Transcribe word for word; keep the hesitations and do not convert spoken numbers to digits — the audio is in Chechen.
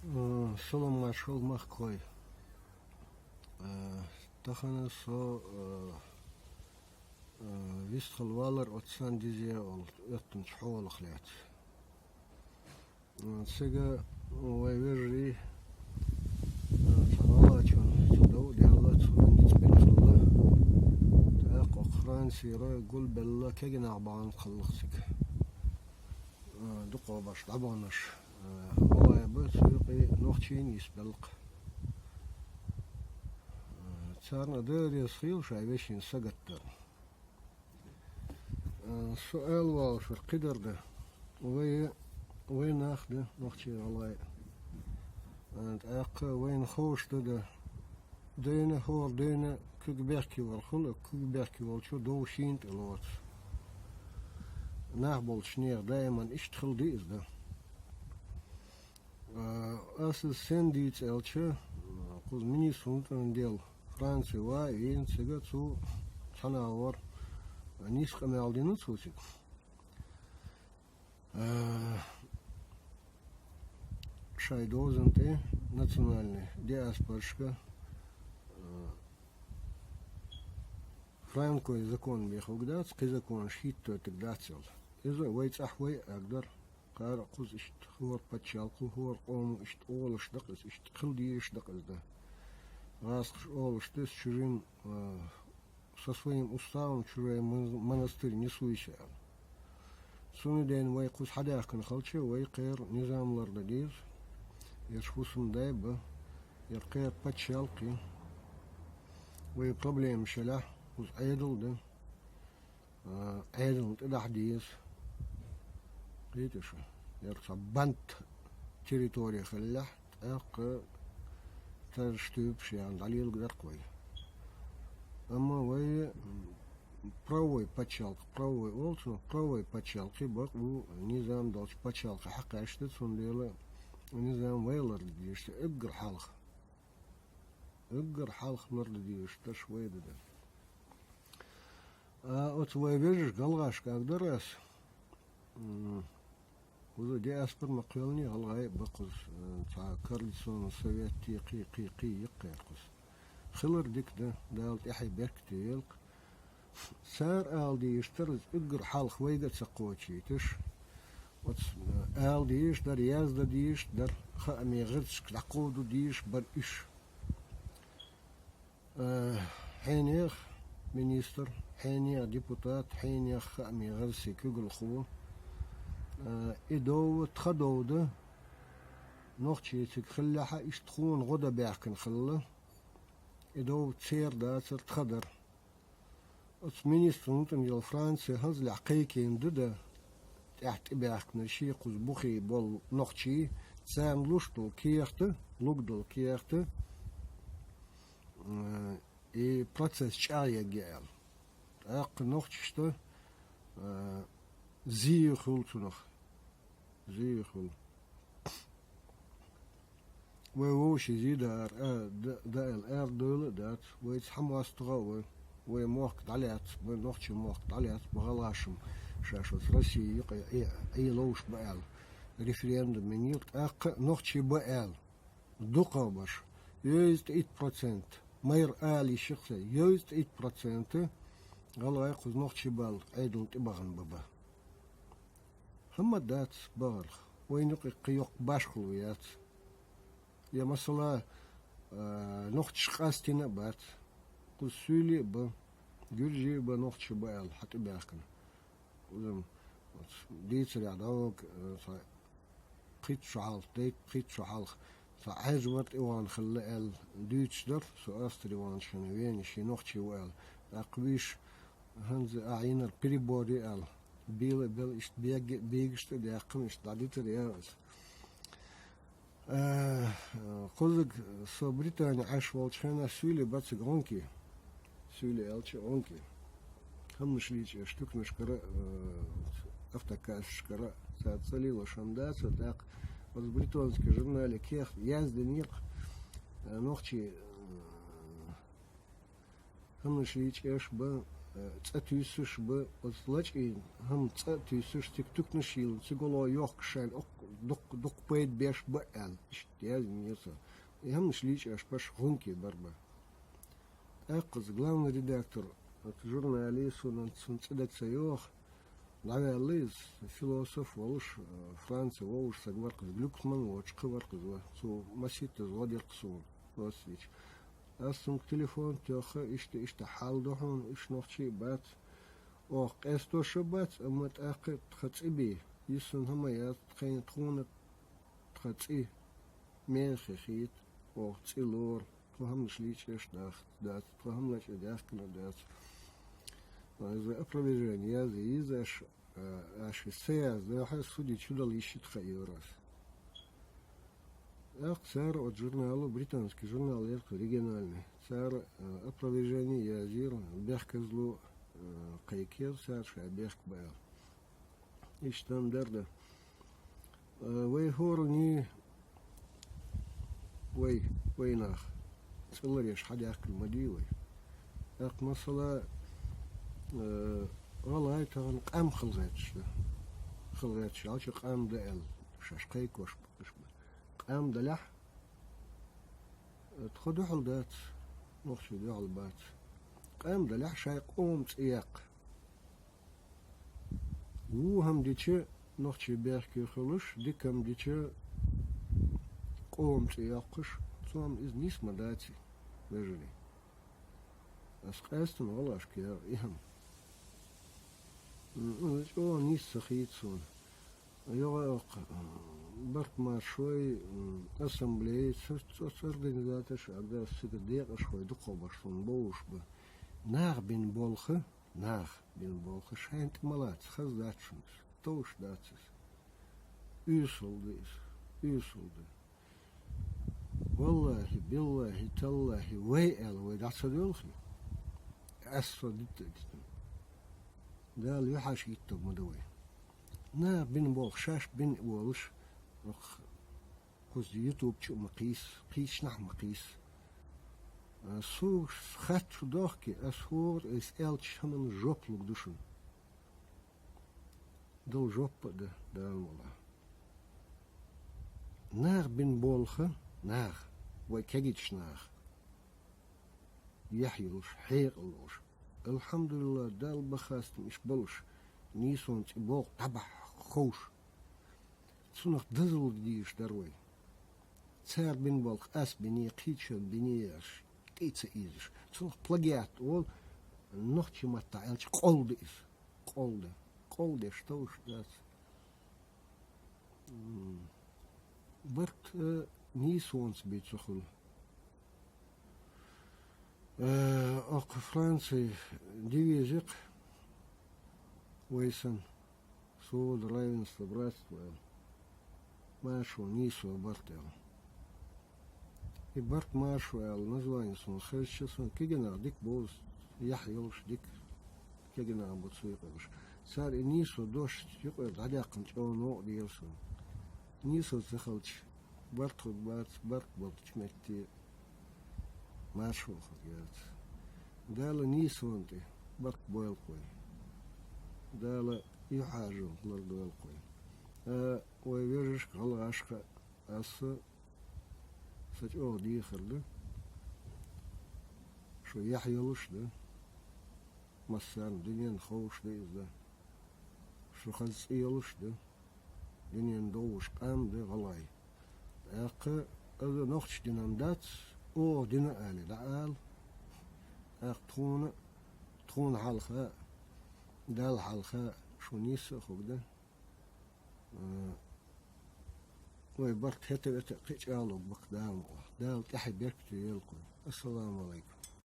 Э, салам маршал, махкой. Э, тахана со, э, э, вистхал валар оцсан дизе ол эттун чхолах лет. Э, сега вай вежи, э, цхьана валачун, цу дов дяла, цу ниц бен хилла. Так, охран сира гул белла кегинах баан хиллах цик. Э, дукха баш, дабанаш. Э, валай ба, цуйкъи нохчийн ис белк. Э, царна дерес хил шай вешин сагаттар. Э, суал вал шур кидар да. Вай, вай нах да, нохчий валай. Э, тӀаккха вайн хош да да. Дайна хор, дайна куг бехки вал хула, куг бехки вал чу дов шин тӀе лоц. Нах болч нех дайман ишт хил ди из да. Э, ас сен дийц элча, э, куз министр внутренних дел Франции ва, ин сега цу цхьана вар, э, нис къамял дина цу цик. Э, шай дозан тӀе национальный диаспорашка, э, франкой закон бехуг дац, кхи закон шиттотик дац ел. Иза вай цӀахь вай агдар, кхара кхуз ишт хор пачалкху, хор къому ишт олаш дакъис, ишт хил дириш дакъис да. Гъасхаш олаш дес чужим, э, со своим уставом чужой мон-, монастырь не суйся. Цуна ден вай кхуз хьадяхкан халча, вай кхер низамлар да диз. Ерш хусум дай ба, ер кхер пачалкхи. Вай проблема шалях, кхуз айдал да. А, айдал тӀадахь диз. Кхеташа, ер ца бант территория халлях, тӀаккха тарш тюб шиан далил гдаркхой. Амма вай, м, правовой пачалкх, правовой олцу, правовой пачалкхи бакъ у низам долчу пачалкхи хьакхаьчта, цундела низам вайлар дийшта эггар хьалха. Эггар хьалха нар дийш таш вай да. А оцу вай вежаш галгӀаш как дарас, м, Кхуза диаспор ма кхоьллиний, гӀалгӀай а ба кхуза, э, цхьа координационный совет, кхий, кхий, кхий йиккхай кхуза. Хилар дика да, Дала тӀаьхье беркате елкъа. Цара ала дийша тара иза уггар хьалха вайга а ца кхочийташ. Оцу, э, ала дийша дара, язда дийша дара, хаамийн гӀирсашка дӀакховду дийша бара уьш. Э, хьенех министр, хьенех депутат, хьенех хаамийн гӀирсийн куьйгалхо. Э, и дов тха дов да, нохчий цига хиллехьа, иштта тхуна гӀо дан баьхкина хилла. И дов церан дацара, тхан дара. Оцу министр внутренних дел Франции хӀанзалехь кхайкийна ду дан, тӀаьхьа тӀебаьхкина ши кхуза бухий болу нохчий, царна луш долу кехат а, луг долу кехат а, э, и процесс чӀагӀъегге аьлла. ТӀаккха нохчашта, э, зий хуьлу цунах. Зий хуьлу. Вай вовшийн зий даар, а, да, даьлла аьрдойла а дац. Вайца хьан мостагӀа а вай. Вай мохк дӀалаьцна, вай нохчийн мохк дӀалаьцна, бахьалгӀашам шаьш оцу Россия юкъа Ӏе-, Ӏе ловш ба аьлла. Референдум йина ю, тӀаккха а нохчий ба аьлла. Дукхах баш. Йовза тӀе итт процент. Майра ала йиш яхса, йовза тӀе итт процент гӀалгӀай кхуза нохчий бала Ӏедална тӀебахана ба ба. ХӀамма дац бахарх. Вайна юкъе кхин йоккха башхало яц. Я масала, а, нохчаш къастийна а бац. Кхуза суьйлий а ба, гуьржий а ба, нохчий ба аьлла, хьан тӀебаьхкина. Кхузам, оцу дийцарехь дӀавога, а, цхьа пхийтта шо хьалха, дейтта пхийтта шо хьалха, цхьа Ӏаьржа вара тӀе вахана хилла аьлла, дуьйцуш дара, со Австри ваханчу хенахь Вене шен нохчий ву аьлла. ТӀаккха вуьш, хӀанз а Ӏийнар перебор ю аьлла. Бийла а белла, иштта бегге а бийгаш тӀе а даьккхина, иштта дӀадитар яра аса. Э, кхузиг со Британи Ӏаш волчу хенахь суьйлий бациг гӀонкий. Суьйлий аьлча гӀонкий. ХӀаманаш лийча туьканашкара, э, автокассашкара цара цӀа лелош хӀама дацара, тӀаккха оцу бритонский журнале кехат яздинера, э, нохчий, э, хӀаманаш лийча аш ба, ЦӀа туьйсуш ба, оцу лачкъийн хӀама цӀа а туьйсуш, цига туькнаш а йиллина, цига гӀоло йохкуш шайна дукха, дукха пайда беш ба аьлла, иштта яздина цо. И хӀаманаш лийча аш баш гӀунки бар ба. ТӀаккха иза главный редактор оцу журнале, суна цунна цӀе дага ца йоагӀа, дӀаваьлла иза, философ волуш, Франце вовшах саг вара-кх иза, Глюксман воцуш кхин вара-кх иза, цо масийтта зӀо дира-кх суна, оццу дича. Ас цунга телефон тоьхна, иштта, иштта хьал ду хьуна, уьш нохчий бац. Оха къестош а бац, амма тӀаккха тхан цӀе бен, йиссана хӀума яц, тхайна тхуна тхан цӀе мел хи хийта, оха цӀе лору, тхо хӀаманаш лийча аш даха дац, тхо хӀама лачкъа даьхкина дац. Иза опровержение язъе йизаш, Э, аш и ца яздахь, суде чу дала йиш йита хаийра ас. ТӀаккха цара оцу журнало, британский журнал яра-кх региональный, цара, э, опровержение язйира, бехказло, э, кхайкхира цара, ша бехк ба аьлла. Иштта ма дара дан. Э, вай хӀоранна, вай, вай нах, цӀа ларъеш хьадаьхкина ма дий вай. ТӀаккха, масала, э, гӀалгӀай тахана къам хила гӀерташ ду. Хила гӀерташ аьлча, къам да аьлла, шаьш кхайкхош бу-кх уьш. Къам далехь, э, тхо дуьхьал дац, нохчий дуьхьал бац. Къам далехь, шайн къоман цӀе яккха. Вон хӀума дича, нохчий бехке хуьлуш, дика хӀума дича, къоман цӀе йоккхуш, цу хӀаман иза нийса ма даций, вежарий. Ас къаьстина гӀалгӀашка яьхна и хӀума. М, иза чӀогӀа нийса ца хийца суна. ЙогӀу-кх, м, барт-маршой, м, ассамблеи, цу-, цу-, цу организаторш а, ас цига декъашхой дукхахберш суна бовлуш ба. Наха бина болх, наха бина болх шайна тӀе ма лаца, хаза дац шуна иза, товш дац иза. Уьйсалла да иза, уьйсалла да. Валлахьи, биллахьи, таллахьи, вай аьлла, вай дӀа ца доьлхий, ас со дитта а дитина. Дала юьхьӀаьржа хӀитта ма ду вай. Наха бина болх шаьш бина а волуш, кхуза ютуб чу а ма кхийса, кхийча нах а ма кхийса. А, суна хатта шу дохке, ас хӀора иза аьллачу хӀаманна жоп лур ду шуна. Дала жоп а дан, Дала мукъ лахь. Наха бина болх, наха, вай кегийчу наха, яхь йолуш, хьекъал долуш, алхьамдулиллахӀ, Далла бан хастам, уьш болуш, нийсонан цӀе боху дӀабахьа ховш, цунах дозалла дезаш дара вай. Цара бина болх ас биний, кхечан биний аьлла, тӀе а ца ийзаш. Цунах плагиат олу, нохчийн маттахь аьлча, къовла ду иза. Къовла ду. Къовла деш товш дац. М, барт, э, нийсонца бен цо хуьлу. Э, окху Францин девиз я-кх вай санна: «Свобода, равенство, братство», аьлла. Маршо, нийсо, барт аьлла. И барт, маршо аьлла название суна хезча, суна кегийнах дика бовза, яхь йолуш дика кегийнах бу цу юкъерш. Цара и нийсо дош юкъера дӀадаьккхина чӀогӀа новкъа дера суна. Нийсо ца хилча, барт хург бац, барт болчу метте маршо хург яц. Дала нийсонан тӀе барт бойла-кх вай. Дала юьхьӀаьржо лардойла-кх вай. Ткъа вай вежаршка, гӀалгӀашка аса сан чӀогӀа дехар ду. Шу яхь йолуш ду. Массарна дуьненна ховш ду иза. Шу хаза цӀе йолуш ду. Дуьненна довш къам ду гӀалгӀай. ТӀаккха аса нохчийн динан дац, оха дина а али дӀаала. ТӀаккха тхуна, тхуна хьалха, Далла хьалха шу нийса а хург ду. Э, вай барт хӀета-вета кхин а чӀагӀлург бу-кх Дала мукъ лахь. Дала тӀаьхье беркате йойла-кх вай. Ассаламу Ӏалайкум.